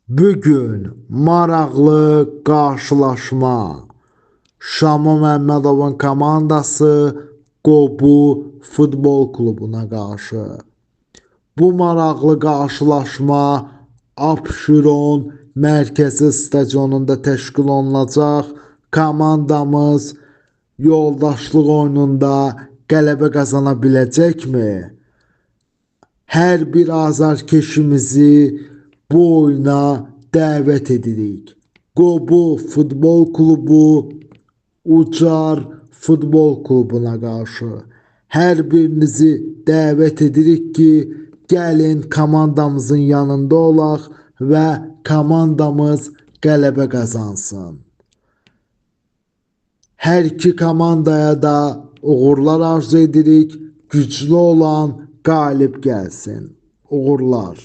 Bugün maraqlı qarşılaşma. Şamo Məmmədovun komandası Qobu futbol klubuna qarşı. Bu maraqlı qarşılaşma Abşeron Mərkəzi Stadionunda təşkil olunacaq. Komandamız yoldaşlıq oyununda qələbə qazana biləcəkmi? Hər bir azarkeşimizi bu oyuna dəvət edirik. Qobu futbol klubu Ucar futbol klubuna qarşı. Hər birinizi dəvət edirik ki, gəlin komandamızın yanında olaq və komandamız qələbə qazansın. Hər iki komandaya da uğurlar arzu edirik. Güclü olan qalib gəlsin. Uğurlar.